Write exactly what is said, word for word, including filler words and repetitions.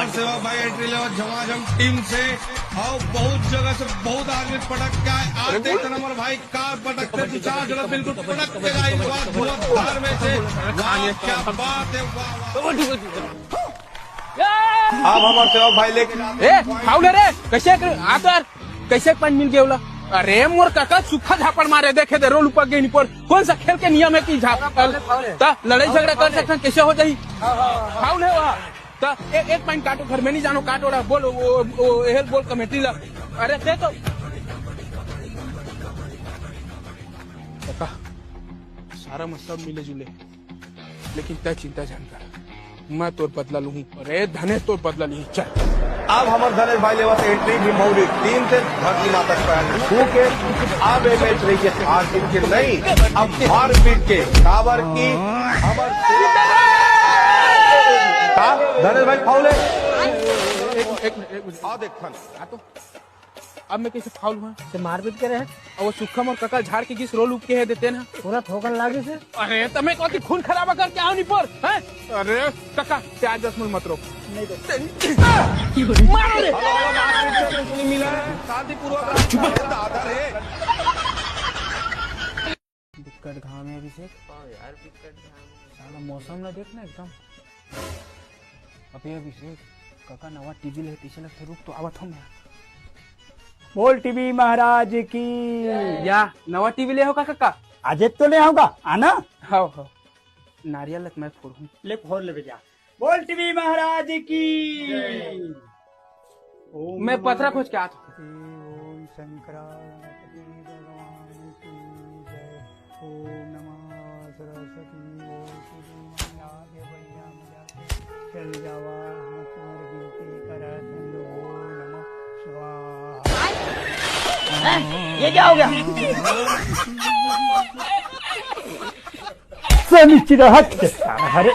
सेवक भाई एंट्री लेवत झमाझम टीम से, और बहुत जगह से बहुत आदमी पटक के आए। आज देखते नंबर भाई कार पटकते दो चार जगह बिल्कुल पटक के जाए, धुआंधार में से। वाह, क्या बात है, वाह, वाह। अब हमारे सेवक भाई लेके ए, फाउल है रे, कैसे कर, आ तो यार, कैसे पॉइंट मिल गया बोला? अरे मोर काका सुखा झापड़ मारे, देखे दे रोल ऊपर गेंद पर, कौन सा खेल के नियम है कि झापड़, ता लड़ाई झगड़ा कर सकते हैं, कैसे हो जाई? फाउल है वहाँ। त एक, एक पॉइंट काटो, घर में नहीं जानो, काटो रा, बोल, वो, वो, हेल्प बोल कमेटी ला। अरे दे तो। काका, सारा मतलब मिले जुले, लेकिन तय चिंता जान कर, मैं तोर बदला लूँ। अरे धनेश, तोर बदला लूँ, चल। अब हमर धनेश भाई लेवत एंट्री भीमभौरी तीन से धरती माता के पैर छू के। अब ये मैच रही है हार जीत के नहीं, अब मारपीट के, काबर की हमर का धनेश भाई फाउल है। एक, एक, एक, एक, आ देख थन। आ तो, अब मैं कैसे फाउल हुआ? से मारपीट करे है। और वो सुखम और कका झाड़ के किस रोल उपके है देते ना। पूरा ठोकर लागे से। अरे, तमे कौन सी खून खराबा करके आओ नहीं पर, हैं? अरे, कका, प्याज दस मिनट मत रोक। नहीं तो। मारो रे। हेलो, हेलो, मारपीट से कुछ नहीं मिला है। शांतिपूर्वक दादा रे। बिकट घाम है अभिषेक। हाँ यार, बिकट घाम है। साला मौसम ना देख ना एकदम। अबे अभिषेक, काका नवा टीवी ले, पीछे लगते, रुक तो आवत हूँ मैं। बोल टीवी महाराज की। या नवा टीवी ले हो का काका? आज तो ले होगा, आना। हाँ, हाँ। नारियल लत मैं फोड़ूं। ले फोड़ ले बेटा। बोल टीवी महाराज की। ओम मैं पथरा नमः खोज के आत हूँ। ओम शंकरापति भगवान की जय। ओम नमः सरस्वती। ओम श्री महाराज भैया मजा के चल जावा, हाथ मार गिनती करा, धन ओम नमः शिवाय। ये क्या हो गया? सनिचर हट के सारा हरे।